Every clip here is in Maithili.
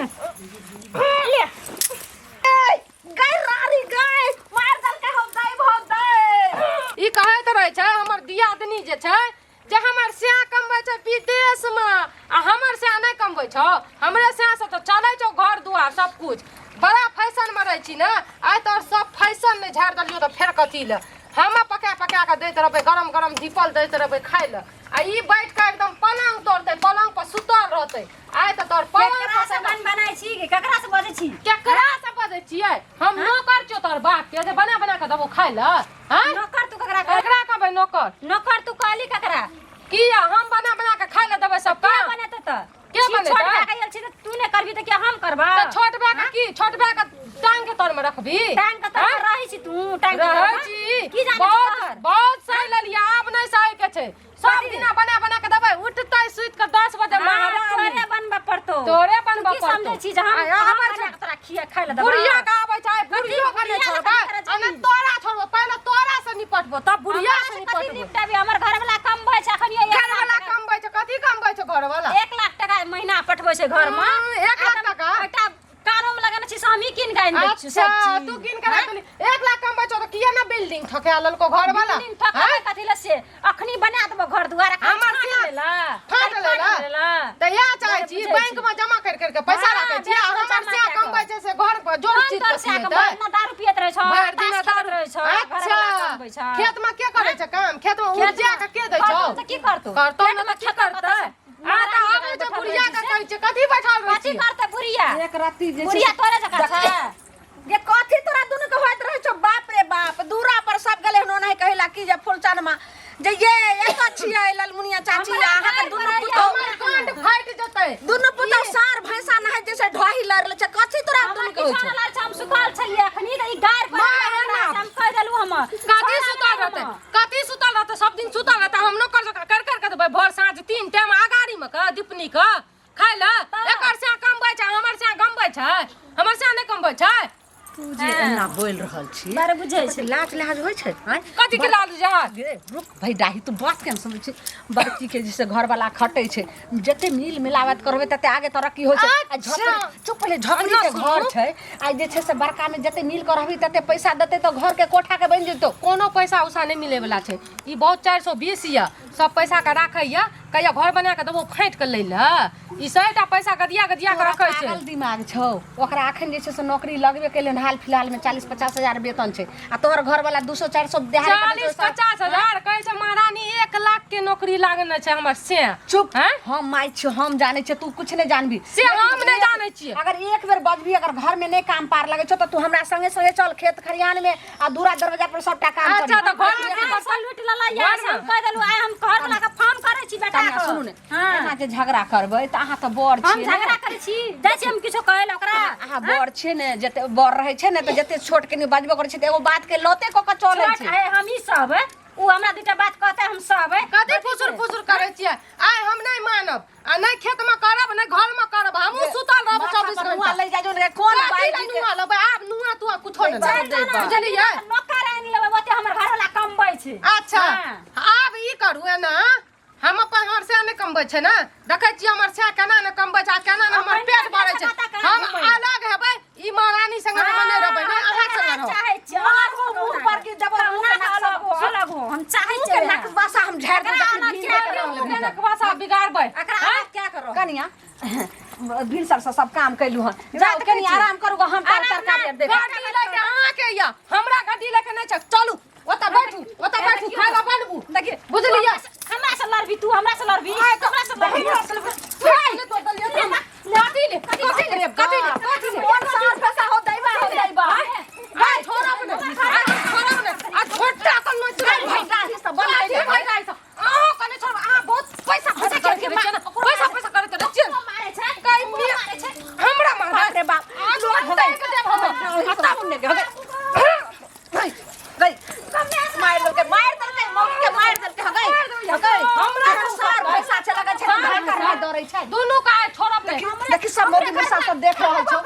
ले ले गई रारी गई मार दल के हम दाई भग दे ई कहैत रहै छै हमर दियादनी जे छै जे हमर स्या कमबै छै विदेश मे आ हमर स्या नहि कमबै छौ हमरे स्या से तऽ चलै छौ घर दुआर सब कुछ बड़ा फैशन मे रहै छी ने आइ तोहर सब फैशन नहि झाड़ि देलियौ तऽ फेर कथी लए हमे पका पका कऽ दैत रहबै गरम गरम धीपल दैत रहबै खाय लए आ ई बैठ कऽ एकदम पलङ्ग तोड़तै पलङ्ग पर सुतल रहतै आइ तऽ तोहर पलङ्ग केकरा से बन बनाइ छी कि केकरा से बजै छी केकरा से बजै छियै हम नौकर छियौ तोहर बाप के जे बना बना कऽ देबौ खाय लए हैं नौकर तू केकरा कह केकरा कहबै नौकर नौकर तू कहली केकरा किया हम बना बना के खाय लए देबै सबके के बनेतै तऽ के छी, बनेतै? छोट भए के आयल छी तऽ तू नहि करबी तऽ के हम करबा तऽ छोट भाय के की छोट भाय के टांग के तर में रखबी टांग के तर हैं? रहै छी तू टांग के तर रहै में। छी की जानै छी बहुत तोहर? बहुत सही लेलियै आब नहि सही के छै सब कथी? दिना बना बना के देबै उठतै सुति के 10 बजे हाँ, महारानी तोरे बनबऽ पड़तौ तोरे बनबऽ तू की समझै पड़तौ। छी जे हम आ, हम आबै बना छै। के तोरा खिया खाइ लए देबौ? बुढ़िया के आबै छै कथी बुढ़ियो के नहि बुढ़िया छोड़बै लए कथी आ नहि करै छी? तोरा छोड़बो पहिले तोरा से निपटबो तब बुढ़िया हमरा से से कथी निपटबो निपटाबी? हमर घरवला कमबै छै अखन एक घरवला लाख टका- कमबै छै कथी कमबै छै घरवला 1 लाख टका महीना पठबै छै घरमे 1 लाख टका? एकटा कानोमे लगेने छी से हमही कीन के आनि दै छियै सब अच्छा चीज। तू कीन के राख देली 1 लाख कमबै छौ तऽ किया ना बिल्डिंग ठका लेलको घरवला बिल्डिंग ठकबै कथी लए से अखनी बना देबो घर दुआर अखन हमर छाँट से- लेला ठाक खाली लेला ठाक लेला तऽ इएह चाहै छी बुझै बैंक छी। में जमा कर कर के पैसा हाँ, राखै छी आ बैंक में हमर जमा से कए कऽ। कमबै छै से घर पर जोड़ कोन चीज तोर के से आके सिएतै भरि दिना दारू पियैत रहै छौ भरि ताश दिना खेलैत दारू रहै छौ अच्छा घरवला कमबै छै खेत में के करै छै काम खेत में खेतमे- उपजा के के दै छौ करतौ तऽ की करतौ करतौ पेट ने मे तऽ की खेत करतै कतऽ से- आ तऽ महारानी आबै जकाँ छै बैठल बुढ़िया रहै के छी से। कहै छै कथी बैठल रहै कथी छी करतै बुढ़िया एक रत्ती जे छै बुढ़िया तोरे जकाँ छै गे कथी तोरा दुनू के होइत रहै छौ बाप रे बाप दूरा पर सब गेलै हन ओनाही कहिला की जे फुलचनमा जे ये एतऽ छियै ललमुनिया चाची हमरा अहाँके गारि दुनू पड़ैया, पुतहु हमर कांड फाटि जेतै दुनू पुतहु सार भैंसा नहाय जैसे ढही लड़ल छै कथी तोरा हमर दुनू के होइ किछो छौ नहि लड़ छै, हम सुतल छलियै अखनी तऽ ई गारि माँ, पड़ै एना। हम कहि देलहुँ हम कथी सुतल रहतै कथी सुतल रहतै सब दिन सुतल रहतै हम नौकर जकाँ कर कर के देबै भोर साँझ तीन टाइम अगाड़ी मे के दीपनी के खाय लए एकर से कमबै छै हमर से गमबै छै हमर से नहि कमबै छै तू जे एना बोलि रहल छी बारे बुझै छै लाज लिहाज होइ छै आँय? कथी के लाज जहाज गे रुक भाई डाही तू बात केना समझ छी बड़की के जैसे घरवाला खटै छै जते मिल मिलावट करबै तते आगे तरक्की होइ छै आ झोपड़ी चुप पहिले झोपड़ी के घर छै आ जे छै से बड़का मे जते मिल कर रहबी तते पैसा देतै तऽ घर के कोठा के बनि जेतौ कोनो पैसा उसा नहि मिले वाला छै ई बहुत 420 यऽ सब पैसा के राखै यऽ कहिया घर बना के देबो फाटि के लै लए ई सएटा पैसा गदिया गदिया के तोरा रखै छै पागल दिमाग छौ ओकरा अखन जे छै से नौकरी लगबे केलै हन हाल फिलहाल में 40-50 हजार वेतन छै आ तोहर घरवाला 200-400 देहाड़ी करै छै, 40-50 हजार कहै छै महारानी 1 लाख के नौकरी लागने छै हमर से चुप हैं? हम माय छियौ हम जानै छियै तू कुछ नहि जानबी से हम नहि जानै छियै। अगर एक बेर बजबी अगर घर में नहि काम पार लगै छौ तऽ तू हमरा संगे संगे चल खेत खरिहान में आ दूरा दरवाजा पर सबटा काम अच्छा करी तऽ घर में की आइ करतै? सब लूटि लेला यार घरमे? हम कहि देलहुँ आइ हम घर वाला के फोन करै छी बेटा कनिया के सुनू ने हाँ। एना जे झगड़ा करबै तऽ अहाँ तऽ बड़ हम छियै ने झगड़ा करै छी जाइ छी हम किछो कहै लए ओकरा अहाँ बड़ छियै ने जते बड़ रहै छै ने तऽ जते छोट कनि बजबो करै छै तऽ एगो बात के लते कऽ के चलै छोट छै है हम ई सब उ हमरा दूटा बात कहतै हम सब कथी फुसुर फुसुर करै छियै आइ हम नहि मानब आ नहि खेत में करब नहि घर में करब हमहूँ सुतल रहब माथा 24 पर नुआ घंटा ले जाइ जो ने कोन कथी बाई लए नुआ लेबै आब नुआ तुआ कुछो नहि चलि लेबै जाना। बुझलियै नौकर आनि लेबै ओते हमर घरवाला कमबै छै अच्छा हाँ। आब ई करू एना हम अपन हमर सएह नहि कमबै छै ने देखै छियै हमर सएह केना नहि कमबै छै आ केना नहि हमर अपन पेट भरै छै माता केना हम घुमै? अलग हेबै ई महारानी संगे हम नहि रहबै नहि अहाँ संगे रहब चाहै छियै अलग हो, मुँह पर की जबर मुँह के कहुना नक्शा अलग हो अलग हो हम चाहै मुँह के छियै नक्शा हम झाड़ि देब एकरा तखन अलग भीड़ क्या के करू? रहब। मुँह के नकवासा बिगाड़बै एकरा अलग क्या करो कनिया भिनसर से सब काम कैलू हन जाओ देखै कनि छी। आराम करू ग हम तर आराम तरकारी आर देख गाड़ी लए के अहाँके यऽ हमरा गाड़ी लए के नहि छै चलू ओतऽ बैठू ओतऽ बैठू खाय लए बनबू देखिए बुझलियै हमरा से लड़बी तू हमरा से लड़बी हमरा से लड़बी कथी ले कथी ले कथी ले कथी ले कोन सार पैसा हो दैबा हो दैबा आ छोड़ब ने आ छोड़ब ने आ छोटा कल न चुराई भाई राही सब बन कथी भाई राही सब अहाँ कने छोड़ब अहाँ बहुत पैसा पैसा करैत रहै छियै ने पैसा पैसा करैत रहै छियै मारे छै कहीं मिया हमरा मारबै बाप रे बाप आ लोग के देब हम आ तब ने गई गई मार देलकै मार देलकै मौगी के मार देलकै हँ गई हँ गई हमरा हमरा सार पैसा छै लगै छै घर करना डरै छै दुनू के आइ छोड़ब ने देखी सब मौगी मुसा सब देख रहल छौ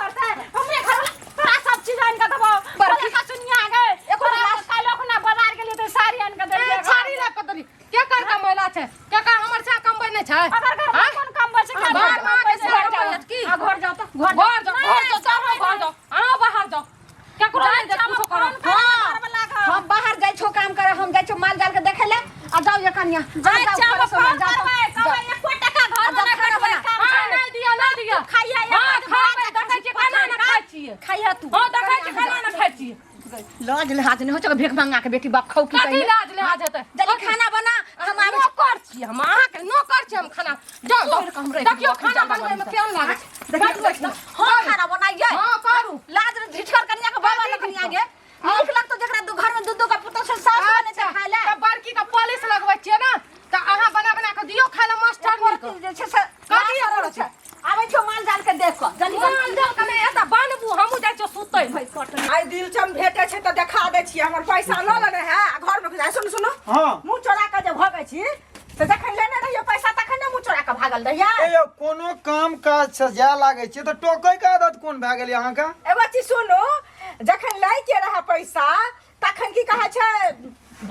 हमरे घर वाला तोरा सब चीज आनि के देबो बड़की- बड़का सुनिया गए एको तोरा लाश- काल्हि ओखना बाजार गेलियै तऽ साड़ी आनि के देलियै साड़ी लए कऽ देली के कर कमैला छै के कर हमर से कमबै नहि छै अगर घर में आँय? कोन कमबै छै घर में अहाँके से कमबै अछि की? आ घर जाओ तो घर घर जाओ, घर जाओ, सब घर जाओ, अहाँ बाहर जाओ, केकरो नहीं दे कुछो करो। हाँ, हम बाहर जाइ छो काम करे, हम जाइ छो माल जाल के देखे ले। आ जाओ ये कन्या, जाओ जाइ जाओ छी, हम घरे से फोन जाओ तो, करबै, कहबै जाओ। एको टका घर में आ जाओ, नहि खाना करबै बना। काम हाँ, छै। नहीं दिया, नहीं दिया। खाइया हाँ, खाबै, देखै छियै, खाना नहि खाइ छियै। खाइया तू। हाँ, देखै छियै, खाना नहि खाइ छियै। लाज लिहाज नहि होइ छौ भीख मंगा के बेटी बाप खौ की कथी कहिने? लाज लिहाज हेतै? जल्दी खाना बना, हम आबै छी। नौकर छियै हम, अहाँके नौकर छियै हम। खाना जाउ, जाउ। तोहर के हम राखि देखियौ देबौ, खाना जादा बनबै मे बनी केहन लागै छै। देखियौ, बनबै देखियौ। हाँ, खाना बनाइए। हाँ, करू। लाज रे झिझकर कन्या के बाबा लग कन्या गे। नीक लगतो जकरा दू घर में दू दू का पुतोह छै, सास बने छै खाय ले। तऽ बड़की के पॉलिश लगबै छियै ने, तऽ अहाँ बना बना कऽ दियौ खाय लए मास्टर एको जे छै से कथी लाज करै छै। आबै छौ माल जाल के देख कऽ जल्दी माल जाल के नहि एतऽ बनबू, हमहूँ जाइ छियै सुतै लए। आइ दिलचम भेटै छै तऽ देखा दै छियै। हमर पैसा लऽ लेने है आ घर में घुसा। सुनू सुनू। हाँ। मुँह चोरा कऽ जे भगै छी से जखन लेने रहियै पैसा तखन ने मुँह चोरा कऽ भागल रहियै। ए यौ, कोनो काम काज से जाय लागै छियै तऽ टोकै के आदत कोन भए गेल अहाँके? एगो चीज सुनू, जखन लै के रहै पैसा तखन की कहै छै,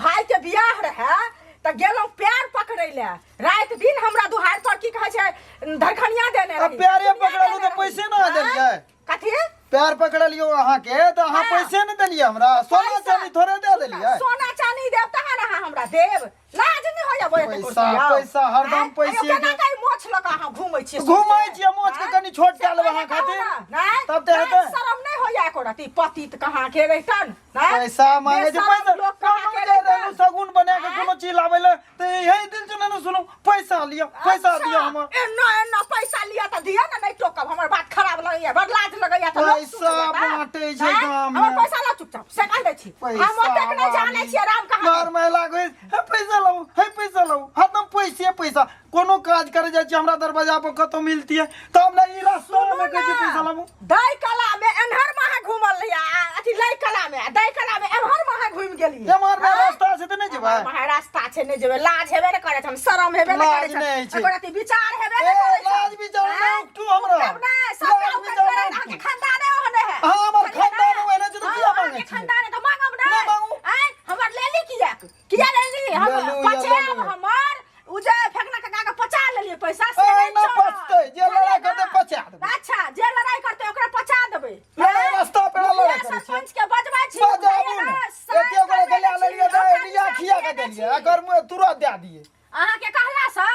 भाई के बियाह रहै तऽ गेलहुँ पैर पकड़ै लए, राति दिन हमरा दुहार पर की कहै छै धरखनिया देने आ रही। पैरे दुनिया पकड़लहुँ देने तऽ रही। पैसे ने देलियै। कथी पैर पकड़लियौ अहाँके तऽ अहाँ हाँ। पैसे ने देलियै हमरा? सोना पैसा- चानी थोड़े दे देलियै। सोना चानी देब तहन अहाँ हमरा देब? लाज नहि होइया बोए पैसा, पैसा, हरदम पैसे केना के- कहीं मोछ लगा अहाँ घूमै छियै? घूमै छियै, मोछ के आँय? कनि छोट से कए लेबै अहाँ पहिले कहू खातिर। ने, नहि? तब तऽ लाज हेतै। शरम नहि होइया एको रति? पतित कहाँ के रहितन, नहि? पैसा मांगे छै बेशरम पैसा लोक कहाँ कोनो के जे रहितन? रहू सगुन बना के आँय? कोनो चीज लाबै ले तऽ यही दिल से ने सुनू, पैसा लिअ, पैसा अच्छा, दिअ हमर। एना एना पैसा लिअ तऽ दिअ ने, नहि टोकब। हमर बात खराब लगैया, बड़ लाज लगैया तऽ लोक पैसा सुनैया तऽ। बाँटै छै आँय? गाममे। हमर पैसा ला चुपचाप, से कहि दै छी। हम ओतेक नहि जानै छियै राम कहाँ मार महिला गई हे पैसा लाऊ, हे पैसा लाऊ, हरदम पैसे पैसा। कोनो काज करे जाइ छी, हमरा दरवाजा पर कतौ मिलती है तब ने ई रास्ता में कहै छै पैसा लाबू। दै कला में एन्हर माहे घूमल रहियै आ अथी लै कला में आ दै कला में एम्हर माहे घूमि गेलियै। एम्हर में रास्ता छै तऽ नहि जेबै? माहे रास्ता छै, नहि जेबै। लाज हेबे ने करै छै, शरम हेबे ने लाज करै छै, नहि छै। एको रति विचार हेबे ए, ने करै छै। लाज विचार नहि आँय? उपटू हमरा। उपटब नहि, सबटा लाज उपटब विचार करत, नहि अहाँके उपटू। खानदाने ओहने है। हाँ, हमर बुझलियै ने? खानदान ओहने छै तऽ हाँ, किया मांगै अहाँके छियै? खानदाने तऽ मांगब नहि नहि। मांगू। आँय, हमर लेली किया? किया लेली? हम लेलू या पचेब लेलू। हमर उ जे फेकना काका के पचा लेलियै पैसा से ए, नहि ना चलत। पचतै, जे लड़ाई बुझलियै करतै ने? पचा देबै। अच्छा, जे लड़ाई करतै ओकरा पचा देबै। लड़ाई रास्ता पे मुखिया लड़ाई करै छै। सरपंच के बजबै छी। बजाबू बुझलियै ने। ने? साइन एते गोरे करबै के लए छी, लेलियै तऽ ओकरा एडिया निशान खिया के देने देलियै। छी। अगर मुँह तुरंत दए दियै। अहाँके कहला से,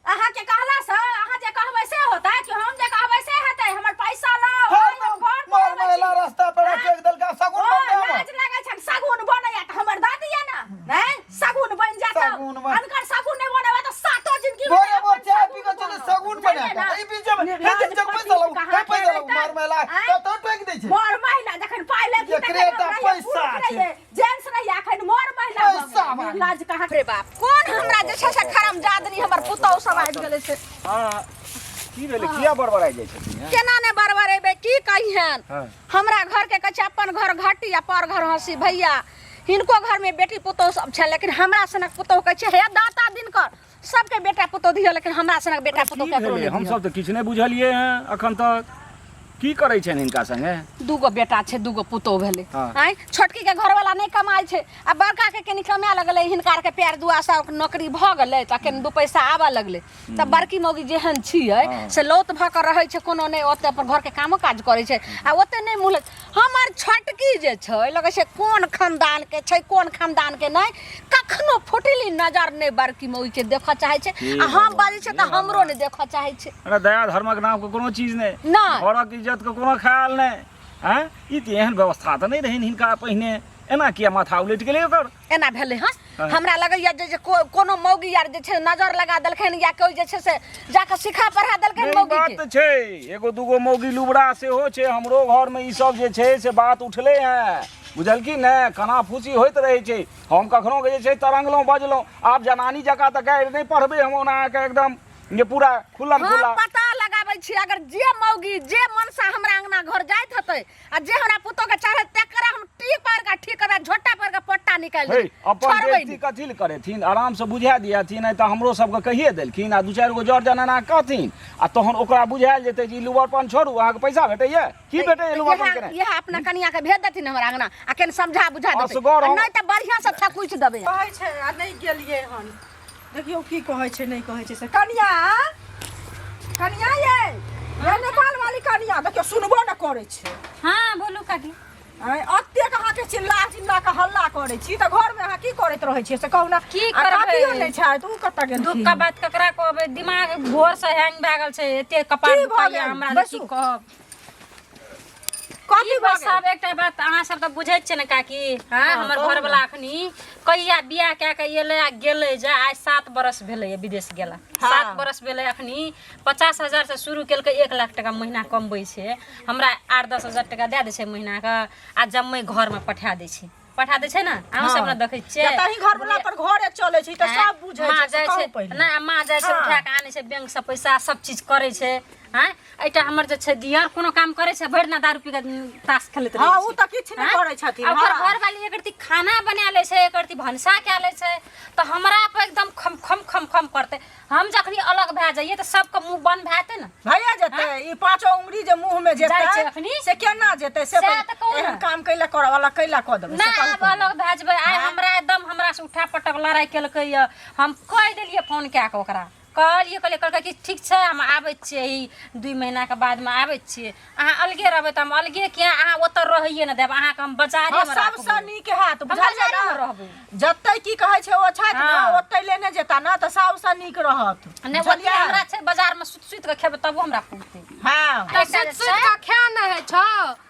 अहाँके कहला से, अहाँ जे कहबै से होतै कि हम जे कहबै से हेतै? हमर पैसा लाउ। हर आइ हम घर पर मार अबै महिला छी। रास्ता पे आँय? फेंक देलका सगुन ओ, बनतै हमर। लाज लागै छै। सगुन बनैया तऽ हमर दऽ दिअ ने। नहि सगुन बनि जायत, सगुन बन- अनकर सगुन नहि बनेबै तऽ सातो जिंदगी में भोरे भोर अपन चाय सगुन पी के चले बनत। सगुन बना बुझलियै के ने? ई बीच में हे दिन जब पैसा लाऊ, कहाँ हे पैसा लाऊ, के मार महिला आँय? तब तो टोक दै छै। मोर महिला जखन पाइ लेबही एकरे तखन टा हम रहियै, पैसा पुरुष छै। रहियै, जेंट्स रहियै, अखन मोर महिला भऽ पैसा गेलियै। वाली। लाज कहाँ रे बाप, कोन हमरा जे छै से खरम जादनी हमर पुतहु सब आबि गेलै से। हाँ, की भेलै? किया बड़बड़ाइ जाइ छथिन हैं? केना ने बड़बड़ेबै, की कहिहन? हाँ। हमरा घर के कहै छै अपन घर घटी आ पर घर हंसी। भैया, हिनको घर में बेटी पुतहु सब छै, लेकिन हमरा सनक पुतहु कहै छै हे दाता दिनकर सबके बेटा पुतहु दिअ, लेकिन हमरा सनक बेटा पुतहु की केकरो भेलै? नहि हम दिअ। सब तऽ किछु नहि बुझलियै हैं अखन तक। की करै छनि हिनका संगे? दूगो बेटा छै, दूगो पुतोह भेलै। हाँ। आँय, छोटकी के घरवाला नहि कमाइ छै आ बड़का के कनि कमाए लगलै, हिनका आरके प्यार दुआ से नौकरी भऽ गेलै तऽ कनि दू पैसा आबऽ लगलै तऽ बड़की मौगी जेहन छियै हाँ। से लौत भऽ कऽ रहै छै, कोनो नहि ओते अपन घरके कामो काज करै छै आ ओते नहि मुँह लग- हमर छोटकी जे छै, लगै छै कोन खानदानके छै कोन खानदानके नहि, कखनो फुटली नजर नहि बड़की मौगीके देखऽ चाहै छै हे आ हम भगवान, बाजै छियै हे तऽ हमरो भगवान। नहि देखऽ चाहै छै। अरे, दया धर्मक नामके कोनो चीज नहि, नहि। घरक इज्जतके कोनो ख्याल नहि। आँय, ई तऽ एहन व्यवस्था तऽ नहि रहनि हिनका पहिने, एना किया माथा उलटि गेलै ओकर? एना भेलै हँ। हाँ। हमरा लगैया जे जे कोनो मौगी आर जे छै नजर लगा देलखिन या कोइ जे छै से जाकऽ सिखा पढ़ा देलखिन नहि, मौगी बात के। तऽ छै, एगो दूगो मौगी लुबरा सेहो छै। हमरो घरमे ई सब जे छै से बात उठलै हँ, बुझलखिन ने? कना फूसी होइत रहै छै। हम कखनो के जे छै तरंगलहुँ बजलहुँ। आब जनानी जकाँ तऽ गारि नहि पढ़बै हम ओना अहाँके एकदम जे पूरा खुल्लम हम खुल्ला पता लगाबै छी, अगर जे मौगी जे मनसा हमरा अंगना घर जाइत हेतै आ जे हमरा पुतोह के चाहे तकरा हम टी पार के ठीक करबै, झोटा पर के पट्टा निकालि हे देबै। अपन छोड़बै बेइज्जती नहि। कथी लए करेथिन? आरामसँ बुझा दियाथिन, नहि तऽ हमरो सबके कहिए देलखिन आ दू चारि गो जर जनाना कहथिन आ तहन ओकरा बुझायल जेतै जे ई लुबरपन छोड़ू। अहाँके पैसा भेटैया की भेटैया लुबरपन इएह केने? इएह अपना कनिया के भेज देथिन हमरा अंगना आ कनि समझा बुझा देतै। असगर आ हम- नहि तऽ बढ़िआँ से थकुचि देबै। कहै छै आ नहि गेलियै हन। देखियौ की कहै छै नहि कहै छै से। कनिया, कनिया ये। ये नेपाल वाली कनिया देखियौ सुनबो ने करै छै। हाँ बोलू काकी। आँय, एतेक अहाँके चिल्ला चिल्ला कऽ हल्ला करै छी तऽ घरमे अहाँ की करैत रहै छियै से कहू ने। की आ करबै? काकियो नहि छथि, उ कतऽ गेलखिन? दुख का बात ककरा कहबै, दिमाग भोर से हैंग भए गेल छै, एते कपार की भऽ दुखाइया गेल? हमरा जे की बैसू। कहब। कथी की भऽ गेल? सब एकटा बात अहाँ सब तऽ बुझै छियै ने काकी। हाँ, हमर कहू घरवला अखनी कहिया बियाह कए के एलै आ गेलै जे आइ 7 बरस भेलै विदेश गेला। 7 बरस भेलै। अखनी 50,000 से शुरू केलकै, 1 लाख टका महीना कमबै छै। हमरा 8-10 हजार टका दए दै छै महीनाके आ जम्मे घरमे पठा दै छै, पठा दै छै ने। अहूँ सब ने देखै छियै। जतही घर वाला पर घरे चलै छै तऽ सब बुझै माँ छै, से जाइ कहू छै पहिले। नहि, माँ जाइ छै, उठा कऽ आनै छै बैंक से पैसा, सब चीज करै छै। आँय, एहिटा हमर जे छै दियर कोनो काम करै छै? भरि दिना दारू पी कऽ ताश खेलैत रहै हँ, छै। उ तऽ किछु नहि आँय? करै छथिन। आ ओकर हँ। घरवाली एक रत्ती खाना बना लै छै, एक रत्ती भनसा कए लै छै तऽ हमरा पर एकदम खम खम खम खम करतै। हम जखनी अलग भए जाइए तऽ सबके मुँह बंद भए जेतै ने। भैया जेतै ई पाँचो उंगली जे मुँह में जाइ छै जेतै अखनी? से केना जेतै से सएह पहिले। तऽ कहू ने। एहन काम कैला करऽ वाला कैला कऽ देबै से नहि, कहू आब पहिले। अलग भए जेबै। आइ हमरा एकदम हमरा से उठा पटक लड़ाइ केलकै यऽ। हम कहि देलियै फोन कए कऽ ओकरा, कहलियै, कहलियै, कहलकै कि ठीक छै हम आबै छियै, ई 2 महीनाके बादमे आबै छियै। अहाँ अलगे रहबै तऽ हम अलगे किया, अहाँ ओतऽ रहैये नहि देब अहाँके, हम बाजारेमे हँ, सबसँ राखबै। नीक हैत हम बुझलियै बाजारेमे ने? रहबै। जतै की कहै छै ओ छथि ने, हँ। ओतै लेने जेता ने तऽ सबसँ नीक रहत। नहि, ओतै बुझलियै? हमरा छै बाजारमे सुति सुति कऽ खेबै तबो हमरा पुगतै। हँ। तऽ सुति सुति कऽ खा नहि होइ छौ?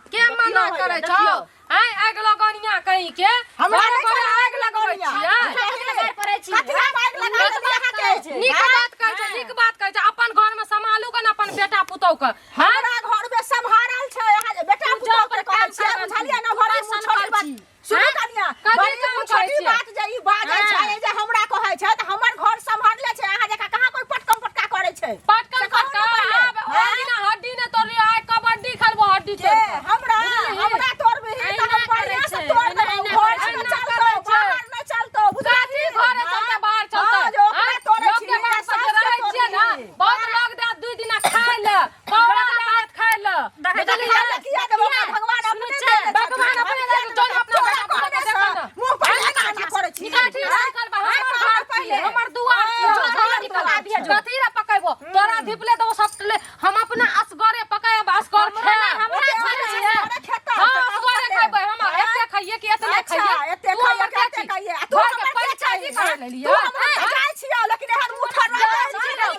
के मना होइए, करै छौ? देखियौ। आँय, आगि लगनिया कहीं के हमरा घरे नहि घरे कहू आगि लगबै लगनिया। छियै। पड़ै छी। कथी हम आगि लगा देलियै अहाँके? नीक बात कहै छै, नीक बात कहै छै। अपन घरमे सम्हालू के ने अपन बेटा पुतौह के। हमरा घर में सम्हारल छै अहाँ जे बेटा तू जो पुतोह के अपन कहै काम छियै, कर, बुझलियै ने? तू बड़ी बस मुँह छोटी अनपढ़ बात छी। सुनू हाँ? कनिया, कथी बड़ी काम मुँह करै छोटी छियै? बात जे ई बाजै छै, हाँ। ई जे हमरा कहै छै तऽ हमर घर सम्हारले छै, अहाँ जकाँ कहाँ कोइ पटकम पटका करै छै? पटकन से कहू ने पटका पहिले। आब ओहि दिना हड्डी ने तोड़लियै, आइ कबड्डी खेलबो हड्डी के तोड़ि कऽ। हमरा बुझलिही? हमरा तोड़बिही तऽ हम अहिना करै बढ़िआँ से छै, तोड़ अहिना देबौ। अहिना घर करै से छै। चलतौ, अहिना करै छै। बाहर नहि चलतौ, कथी बुझलही? घरे चलतै बाहर चलतै? हाँ, जे ओकरा आँय? तोड़ै लोक छी, के बात पर जे सासके रहै छियै ने, तोड़बिही। बहुत लोग देत 2 दिना खाय लए, पौरा देत खाय लए। देखै बुझलियै? खाय लए किया देबै? ओकरा भगवान अपने सुनै देने छै? छथिन। भगवान अपने हम देने किया जौन अपना तोरा बेटा पुतोह के कहने देखऽ से ने। मुँह पर एना एना करै छी। निकाल, ठीक आँय? निकाल बा, आँय, हमर कहू घर पहिले। छियै, हमर दुआर छियै, हाँ, जो हमर घर निकाल। दुआर छियै। कथी रे पकैबो? तोरा धिपले देबो सब ले, हम अपना असगरे पकायब, असगर हमरा खायब। हमरा ओते बुझलियै? असगरे खेतै, हाँ, तऽ असगरे असगरे। खैबै, हम एते खाइए कि एतने अच्छा, खाइए? एते तू खाइए हमर कि के एते छी? खाइए? आ तू घरके हमर के पंचायती छी? करै लेलियै? तू हमर के जाइ छियौ, लेकिन एहन मुँह ठर्रा दै छी, जो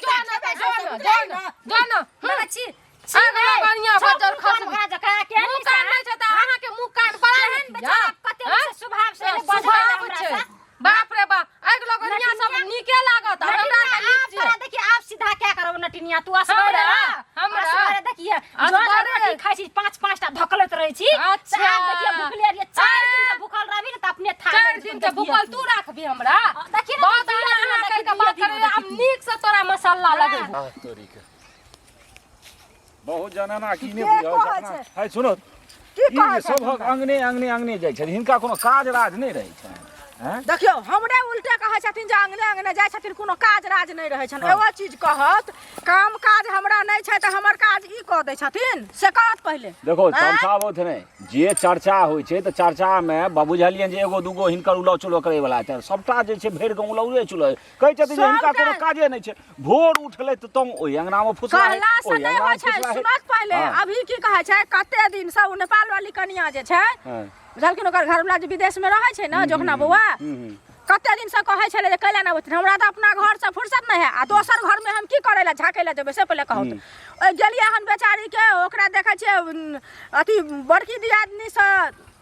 ने, जो ने, जो ने, जो ने। देखै छी? आग लगनिया बजर खसबी। मुँह मुँह कान नहि छै तऽ अहाँके मुँह कान बड़ा केहन नीक बेचारा यऽ। कते आँय? स्वभाव से एलै, बजलै स्वभाव हमरा छै। से। बाप रे बाप, आगि लगनिया सब नटिनिया? नीके लागत आ हमरा आरके नीक आब छियै। तोरा देखिए, आब सीधा क्या करब नटिनिया, तू असगरे हमरा? रह। हमरा? असगरे देखिए, जो असगरे? रोटी खाइ छी, 5-5 टा धकलैत रहै छी। अच्छा। तऽ आब देखिए भुखले रहिए, 4 दिन से भूखल रहबी ने तऽ अपने थाकि 4 जाइ दिन छी। के भूखल तू राखबी हमरा? देखी ने, बहुत दिया आना दिना आना देखी, करि के दिया बात दिना करे, आब देखी। नीक से तोरा मसाला लगेबो। आ तोरी के बहुत जनाना की नहि के बुझल छै कहै अपना। छै? है सुनो, की ई कहै जे छै सभक अंगने अंगने अंगने जाइ छथिन, हिनका कोनो काज राज नहि रहै छनि। हैं? देखियौ, हमरे उल्टे कहै छथिन जे अंगने अंगने जाइ छथिन, कोनो काज राज नहि रहै छनि। एगो चीज कहत, काम काज हमरा नहि छै तऽ हमर काज ई कऽ दै छथिन, से कहत पहिले। देखो, आँय? तमसाबोथ नहि, जे चर्चा होइ छै तऽ चर्चामे बुझलियनि जे एगो दूगो हिनकर उलाउ चुलाउ करै वला छै, सबटा जे छै भरि गाँव उलाउए चुलाउ कहै छथिन जे हिनका कोनो सबटा- काजे नहि छै। भोर उठलै तऽ तों ओहि अंगनामे फुसला कहला से ओहि नहि अंगनामे होइ छै। फुसला। सुनत पहिले। हाँ। अभी की कहै छै, कते दिन से ओ नेपाल वाली कनिया जे छै, हाँ। बुझलखिन, ओकर घरवला जे विदेश में रहै छै ने, जोखना बौआ, कते दिन से कहै छलै जे कैला नहि अबै छथिन। हमरा तऽ अपना घर से फुर्सत नहि है आ दोसर घर में हम की करै लए झाँकै लए जेबै से पहिले कहू। तऽ ओहि गेलियै हन बेचारी के, ओकरा देखै छियै अथी बड़की दियादनी से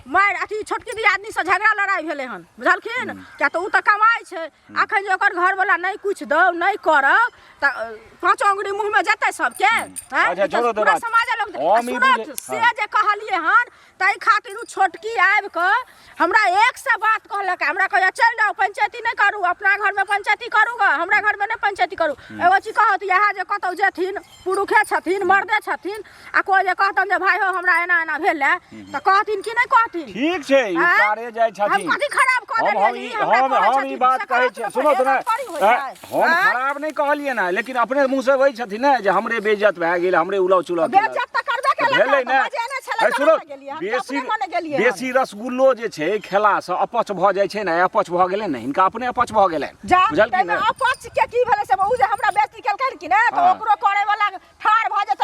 मारि, अथी छोटकी दियादनी से झगड़ा लड़ाइ भेलै हन, बुझलखिन, किया तऽ ओ तऽ कमाइ छै। अखन जे ओकर घरवला नहि कुछ दौ नहि करौ तऽ पाँचो अंगुरी मुँहमे जेतै सबके। आँय? अच्छा, ई तऽ छोड़ो तऽ पूरा बात। समाजे लोक हम ई सुनत, बुझै- से हाँ। जे कहलियै हन ताहि खातिर ओ छोटकी आबि कऽ हमरा एक सए बात कहलक। हमरा कहैया चलि जाउ, पंचायती नहि करू, अपना घरमे पंचायती करू गऽ, हमरा घरमे नहि पंचायती करू। एगो चीज कहत, इएह जे कतहु जेथिन, पुरुषे छथिन, मर्दे छथिन, आ कोइ जे कहतनि जे भाय हो हमरा एना एना भेल है, तऽ कहथिन कि नहि कहथिन? ठीक छै, ई आँय? कार्य जाइ हम छथिन। कथी खराब कऽ हम देलियै हम जे ई ई हमरा हम कहै हम ई छथिन? बात से कहै कहत छियै, ने सुनो तऽ एना ने, थोड़ी होइ आँय, छै। हम आँय? खराब नहि कहलियै ने, लेकिन अपने मुँह से वही छथिन ने जे हमरे बेइज्जत भए गेल, हमरे उलाउ चुलाउ केलक। बेइज्जत तऽ करबे केलक, भेलै तऽ ने। बजेने छलै है तहन सुनो, ने गेलियै, हम तऽ बेसी अपने मने गेलियै हन। बेसी रसगुल्लो जे छै खेलासँ अपच भऽ जाइ छै ने, अपच भऽ गेलै ने हिनका, अपने अपच भऽ गेलनि। जा बुझलखिन ताहिमे ने? अपच के की भेलै से, ओ जे हमरा बेइज्जती केलकै कि ने, तऽ हाँ। ओकरो करै वाला ठाढ़ भऽ जेतै।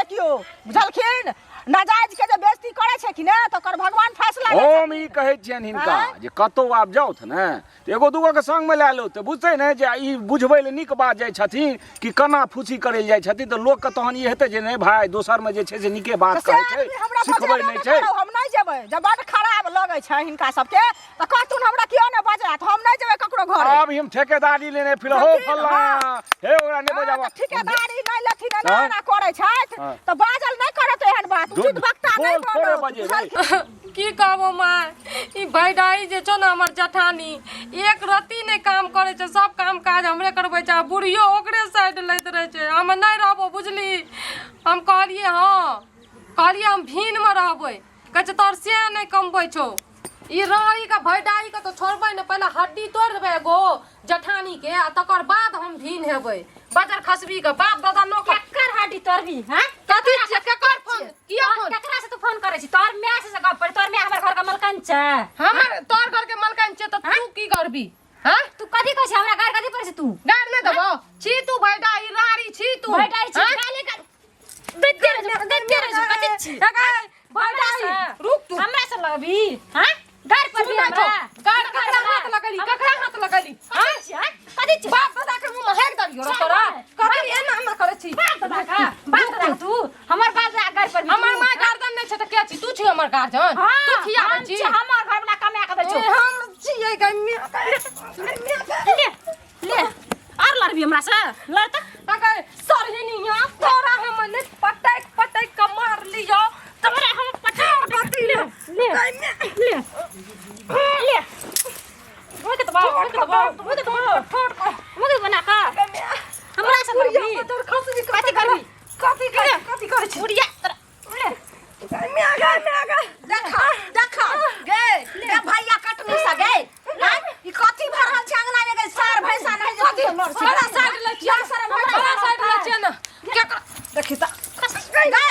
कहै छियनि हिनका जे कतहु आब जाउथ ने तऽ एगो दूगो के संगमे लए लो तऽ बुझतै ने जे ई बुझबै लए नीक बात जाइ छथिन कि केना फूसी करै लए जाइ छथिन, तऽ लोकके तहन ई हेतै जे नहि भाय दोसरमे जे छै से नीके बात तऽ से कहै छै, आदमी हमरा सिखबै बजेबे नहि छै। करौ, हम नहि जेबै। जब बड्ड खराब लगै छै हिनका सबके तऽ कहथुन हमरा कियो नहि बजायत, हम नहि जेबै ककरो घरे। आब हम ठेकेदारी लेने फिर हो लेकिन फल्लाँ हाँ। हे ओकरा नहि हाँ, बजाबऽ। तऽ ठेकेदारी नहि लेथिन, एना हाँ। एना करै छथि हाँ। तऽ बाजल नहि करत एहन बात, उचित वक्ता नहि बोल थोड़े बनत। बजेबै। बुझलखिन? की कहबो माय, ई भैडाई जे छौ ने हमर जेठानी, एक रत्ती नहि काम करै छै, सब काम काज हमरे करबै छै, आ बुढ़ियो ओकरे साइड लैत रहै छै। हम नहि रहबो बुझली। हम कहलियै हँ, कहलियै हम भीनमे रहबै, कहै छै तोहर सएह नहि कमबै छौ। ई राड़ीके भैडाईके तऽ छोड़बै ने, पहिले हड्डी तोड़ि देबै एगो जेठानीके, आ तकर बाद हम भीन हेबै। बजर खसबीके बाप दादा नौकर। केकर हड्डी तोड़बी? हैं? कथी छियै? केकर फोन? किया फोन? केकरा से तू फोन करै छी? तोहर माय से गप करी? तोहर माय हमर घर के मलकन छै। हमर तोहर घर के मलकन छै तऽ तू की करबी? हैं? तू कथी कहै छी? हमरा गारि कथी पड़ै छै तू? गारि नहि देबौ। छी तू भैडाई, राड़ी छी तू। भैडाई छी हैं? गाली गाली दैते रहै छौ, दैते रहै छौ, कथी छी? भैडाई, रुक तू। हमरा से लगबी? हैं? गारि पड़बी सुनै छौ? हमरा? गारि ककरा हाथ लगेली? ककरा हाथ लगेली? कथी छी, हैं? कथी छी? बाप दादा के मुंह में हेक देलियौ रे तोरा। कथी एना एना करै छी? बाप दादा का? बाप दादा का तू? हमर बाप दादा गारि पड़बी तू? हमर माय गार्जियन नहि छै तऽ के छी? तू छी हमर गार्जियन? हाँ, तू खियाबै हम छी? छी, हमर घर वाला कमा के दै छौ। ए, हम छियै गै माय। ले ले, और लड़बी हमरा से? लड़ तऽ। अगर सरहिनिया तोरा हम ने पटक पटक के मार लियो, तोरा हम पटक पटक ले ले ले ले। मुँह के दबाओ, मुँह के दबाओ, मुँह के दबाओ, मुँह के बना का हमरा से लड़बी? कथी करबी? कथी करै, कथी करै छी? बुढ़िया तोरा ले। देखा देखा गे गे भैया कटनी से गे, आँय? ई कथी भऽ रहल छै अंगना में गे? सार भैंसा नहीं जे तू लड़ छी। बड़ा साइड लै छियै, बड़ा साइड लै छियै ने। केकरा देखी तऽ गे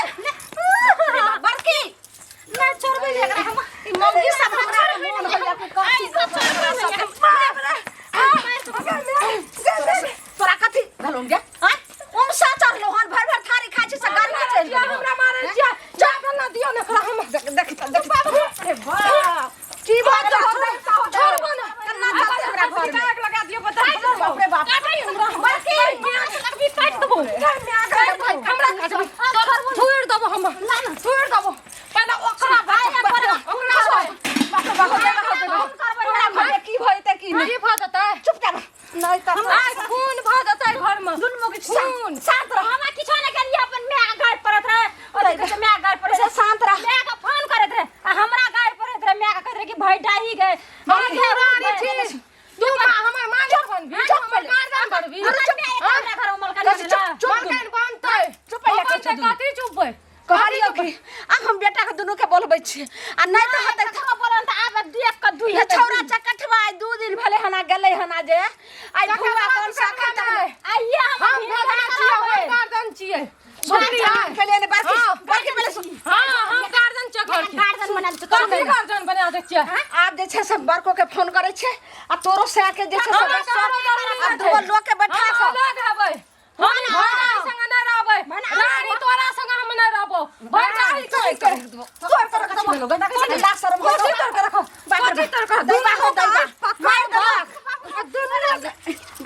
बड़की नहि छोड़बै एकरा हम। ई मौगी सब हमरा मोन होइया कि कथी सब तोरा कथी भेलौ गे? आँय? उमसा चढ़लौ हन, भरि भरि थारी खाइ छी से गाड़ी में चढ़ि गेलौ। हमरा मारै छियै, जा ना दियौ ने एकरा हम। देख देख देख, अरे बाप, की बात होतै? छोड़बो ना। कन्ना चलते हमरा घर में। आग लगा दियौ बता। बाप रे बाप। हमरा बड़की हमरा से लगबी काटि देबौ। हमरा छोड़ देबो, हम छोड़ देबो। पहिले ओकरा भाई ओकरा बाप रे बाप, देखो देखो, हमरा घर में की भऽ जेतै की नहि। की भऽ जेतै? चुप जा नहि तऽ आइ खून भऽ जेतै घर में। दुनू के खून। शांत रह। हमरा किछो नहि केलियै, अपन माय गारि पड़ैत रहे। ओतऽ कहै छै माय गारि पड़ै छै। शांत रह। माय के फोन करैत रहे आ हमरा गारि पड़ैत रहे। माय के कहैत रहे कि भाई डाही गए। हम रानी छी। तू माँ हमर मालिक बनबी, हमर गार्जियन बनबी। हमर माय एक हमरा घर में मलकन चुप, चुप। मलकन बनतै। चुप भैया, बनतै, कथी चुपबै? कहलियौ कि आब हम बेटा के दुनू के बोलबै छियै आ नहि तऽ हेतै। ककरो बोलन तऽ आब देख कऽ दुइ ये हेतै। छौड़ा चकठवा आइ 2 दिन भेलै हना गेलै हना जे आइ फुआ कोन सा खैता। आइए हम हम गार्जियन छियै, हम गार्जियन छियै। बुझलियै? के लिए ने बड़की हाँ। बड़की पहिले सुन। हाँ, हम गार्जियन छियै घर के। गार्जियन बना दै कथी गार्जियन बना दै छियै? आब जे छै से बड़को के फोन करै छै आ तोरो सै के जे छै से हमरा ककरो जरूरी आब नहि दूगो छै। लोग के बैठा हम कऽ अलग हेबै। हम भैडाई संगे नहि रहबै। रानी तोरा संगे हम नहि रहबो। भैडाई तोड़ के रख देबो, तोड़ के रख देबो। कथी लाज शरम होय? कथी तोड़ के रखो? बाप रे कथी तोड़ के रखो? दैबा हो दैबा, मार देलक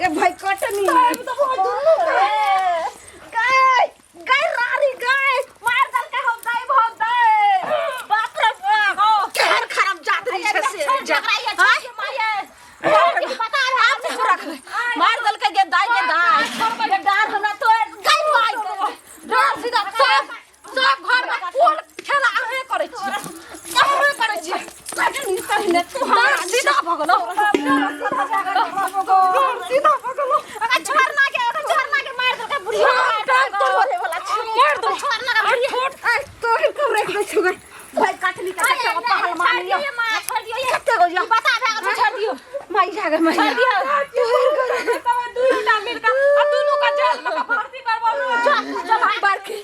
गे भाई कटनी गए गए रानी गए, मार देलकै। हम दैब, हम दैब। बाप रे बाप, केहन खराब जात रही छै से। आब नहि रखबै। मार देलकै गे दाइ, गे दाइ, गे डार हमरा तोड़ गई मार डर सीधा सब सब घर में कुल खेला अहें करै छियै, अहें करै छियै। कटनी तू डर सीधा भऽ गेलौ। सीधा भऽ गेलौ। ओकरा छोड़ना के, ओकरा छोड़ना के मारि देलकै बुढ़िया। तोड़े वाला छै। मार दो। छोड़ना के बुढ़िया। आइ तोड़ के रख दै छौ गे भाई कटनी के। कते गो पहलवान छोड़ यऽ दियौ माँ, छोड़ दियौ। कते गो यऽ? बता भए गेल, छोड़ दियौ। माई जागे माई। छोड़ दियौ। दुनू टा मिलके आ दुनू के जेल में के भर्ती करबो। बड़की।